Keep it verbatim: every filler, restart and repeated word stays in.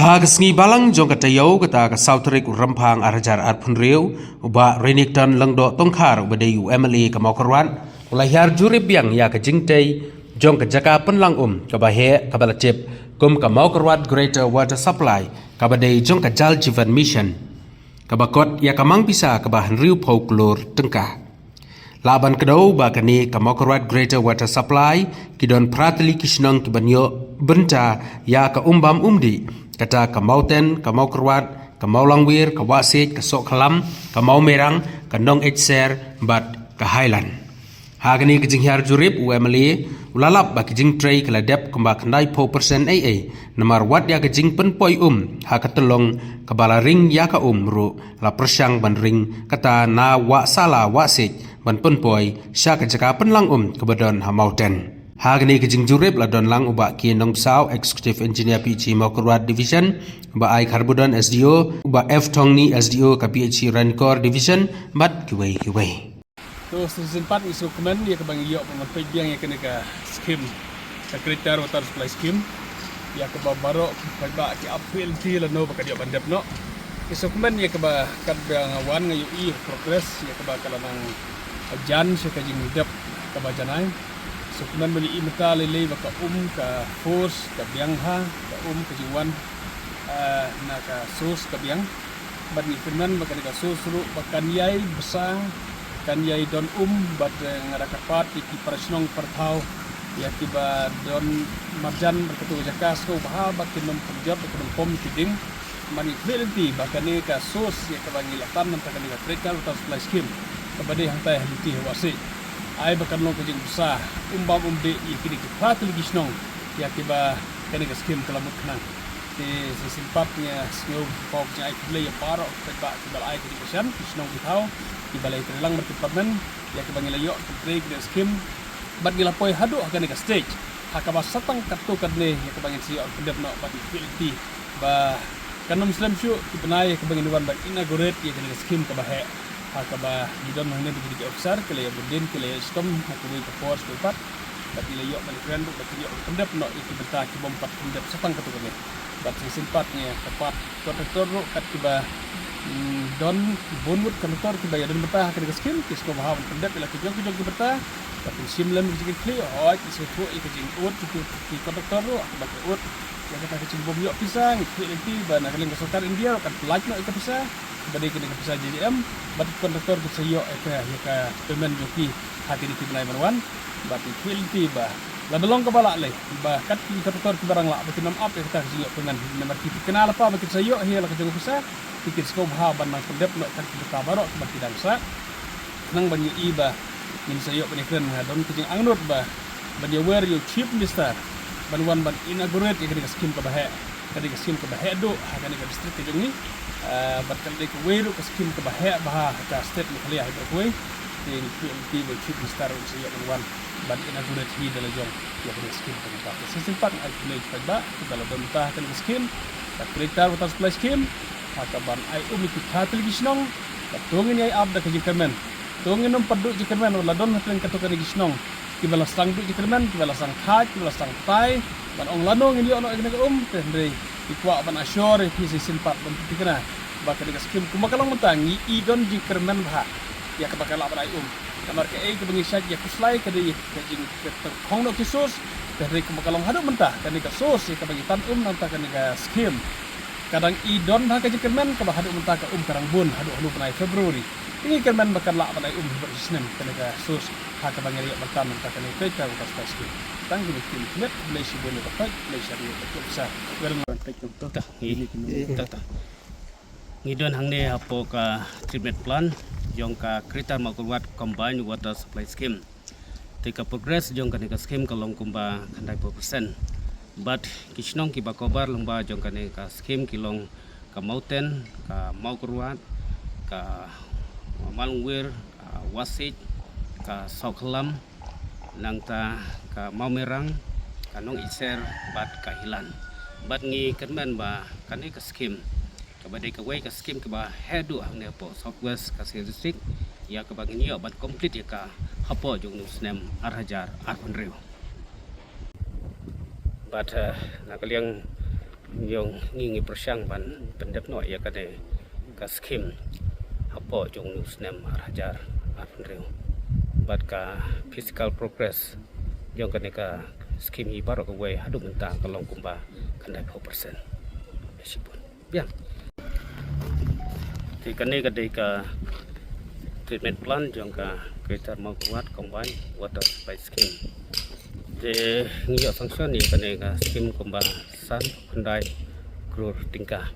Ha ka sngi balang jong ka taïew kata ka saw tarik u Rymphang ar hajar arphew hynriew, u Bah Renikton Lyngdoh Tongkhar uba dei u M L A ka Mawkyrwat, u la hiar jurip biang ïa ka jingtei jong ka jaka pynlang um kaba heh kaba la tip kum ka Mawkyrwat Greater Water Supply kaba dei jong ka Jal Jeevan Mission, kaba kot ïa ka mang pisa kaba hynriewphew klur tyngka. Lah ban kdew ba kane ka Mawkyrwat Greater Water Supply ki don phra tylli ki shnong kiban ïoh bynta ïa ka um bam um dih, kata ka Mawten, ka Mawkyrwat, ka Mawlangwir, ka Wahsiej, ka Sohkhlam, ka Mawmerang, ka Nongïaid Ser bad ka Highland. Ha kane ka jinghiar jurip u M L A u la lap ba ka jingtrei ka la dep kumba khyndaiphew percent ei ei, namar wat ïa ka jingpynpoi um ha ka tyllong kaba la ring ïa ka um ruh la pyrshang ban ring, kata na Wahsala Wahsiej ban pynpoi sha ka jaka pynlang um kaba don ha Mawten. Ha kane ka jingjurip la don lang u Bah K Nongbsap, Executive Engineer P H E Mawkyrwat Division, u Bah I Kharbudon, S D O, u Bah F Thongni, S D O ka P H E Ranikor Division bad kiwei kiwei. To, sa shisien pat ngi sngewkmen ïa kaba ngi ïoh ban peit biang ïa kane ka skim, ka Greater Water Supply Scheme, ïa kaba baroh ki paidbah ki ap khmih lynti lano ba ka dei ban dep noh. Ngi sngewkmen ïa kaba katba nga wan nga ïohi progress ïa kaba ka la nang jan sha ka jingdep kaba janai. Sngewkmen ban ïohi mynta lei lei ba ka um ka force ka biang bha, ka um ka jingwan, eh, na ka source ka biang. Bad ngi kyrmen ba kane ka source ruh ba kan ïai bsa, kan ïai don um, bad, eh, nga da kyrpad ïa ki para shnong para thaw ïa kiba don marjan bad kato ka jaka, sngewbha ba kin ym pynjot, ba kin ym pom ki dieng. Bad ngi khmih lynti ba kane ka source ïa kaba ngi la tan namar kane ka Greater Water Supply Scheme kaba dei hangtai ha lynti ha Wahsiej, ai ba kan long ka jingbsa um bam um dih ïa kine ki phra tylli ki shnong ïa kiba kane ka skim ka la mut khnang. Te sa shisien pat nga sngew paw ka jingai khublei ïa baroh ki paidbah kiba la ai ka jingkyrshan, ki shnong ki thaw kiba la ïatrei lang bad ki department ïa kiba ngi la ïoh ban trei kane ka skim. Bad ngi la poi haduh ha kane ka stage ha kaba sa tang katto katne ïa kaba ngin sa ïoh ban pyndep noh, bad ngi khmih lynti ba kan ym slem shuh ki bnai ïa kaba ngin wan ban inaugurate ïa kane ka skim kaba heh. Ha kaba ngi don hangne bad ki officer ki la ïa bud dien, ki la ïa shitom ha kawei ka por sha kawei pat. Bad ngi la ïoh ban kren ruh ba kin ïoh ban pyndep noh ïa ki bynta ki bym pat pyndep sa tang katto katne. Bad sa shisien pat nga kyrpad ki contractor ruh kat kiba, mm, don bun ngut contractor kiba ïa don bynta ha kane ka skim, ki sngewbha ban pyndep ïa la ki jong ki jong ki bynta. Bad kin shim lem ki jingkitkhlieh, hooid, ki sngewthuh ïa ka jingud ki, ki contractor ruh, ba ki ud ïa kata ka jingbym ïoh pisa. Ngi khmih lynti ba na ka liang ka sorkar India ruh kan pyllait noh ïa ka pisa ba dei kane ka pisa J J M, bad ki contractor kin sa ïoh ïa ka, ïa ka payment jong ki ha kine ki bnai ban wan. Bad ngi khmih lynti ba lada long kaba lah lei ba kat ki contractor kiba dang lah ba kin ym ap ïa kata ka jingïoh payment, namar ki thikna lypa ba kin sa ïoh hi ïa la ka jong ka pisa, te kin sngewbha ban nang pyndep noh kat ki bynta baroh kiba ki dang sah. Khnang ban ïohi ba ngin sa ïoh ban ïakren, nga don ka jingangnud ba ban ïawer ïa u Chief Minister ban wan ban inaugurate ïa kane ka skim kaba heh, kane ka skim kaba heh duh ha kane ka district ka jong ngi. Ah, bad ka dei kawei ruh ka skim kaba heh bha ha ka state Meghalaya hi baroh kawei. Te ngi khmih lynti ba u Chief Minister un sa ïoh ban wan ban inaugurate hi da la jong ïa kane ka skim kaba heh. Sa shisien pat nga ai khublei ïa ki paidbah kiba la don bynta ha kane ka skim, ka Greater Water Supply Scheme, ha kaban ai um ïa ki phra tylli ki shnong. Bad to ngin ïai ap da ka jingkyrmen, to ngin ym pat duh jingkyrmen wat la don hapdeng katto katne ki shnong kiba la sdang duh jingkyrmen, kiba la sdang thait, kiba la sdang batai ban ong lano ngin ïoh noh ïa kane ka um. Te hynrei ngi kwah ban assure ïa phi sa shisien pat ban pynthikna ba kane ka skim kumba ka long mynta ngi i don jingkyrmen bha ïa kaba ka lah ban ai um. Namar kaei kaba ngi shait ïa khuslai ka dei ka jing, ka tyngkhong noh ki source. Te hynrei kumba ka long haduh mynta kane ka source ïa kaba ngi tan um na ka bynta kane ka skim ka dang i don ha ka jingkyrmen kaba haduh mynta ka um ka dang bun haduh ha u bnai February. Te ngi kyrmen ba kan lah ban ai um hi baroh shi snem kane ka source ha kaba ngi la ïoh ban tan mynta kane ka Greater Water Supply Scheme. Tang kine ki met, khublei shibun ïa baroh, khublei shibun ïa baroh. Ngi don hangne hapoh ka treatment plant jong ka Greater Mawkyrwat Combined Water Supply Scheme. Te ka progress jong kane ka skim ka long kumba khyndaiphew percent. Bad ki shnong kiba cover lyngba jong kane ka skim ki long ka Mawten, ka Mawkyrwat, ka Malanwir, ka Wahsiej, ka Sohkhlam, nangta ka Mawmerang, ka Nongïaid Ser bad ka Highland. Bad ngi kyrmen ba kane ka skim kaba dei kawei ka skim kaba heh duh hangne hapoh South West Khasi Hills District, ïa kaba ngin ïoh ban complete ïa ka hapoh jong u snem ar hajar arphew hynriew. Bad, eh, na ka liang Jong ngi ngi pyrshang ban pyndep noh ïa kane ka skim hapoh jong u snem ar hajar arphew hynriew. Bad ka physical progress jong kane ka skim hi baroh kawei haduh mynta ka long kumba khyndai phew percent. Ïa shibun. Biang. Te kane ka dei ka treatment plant jong ka Greater Mawkyrwat Combined Water Supply Scheme. Te ngi ïoh sanction ïa kane ka skim kumba san khyndai klur tyngka.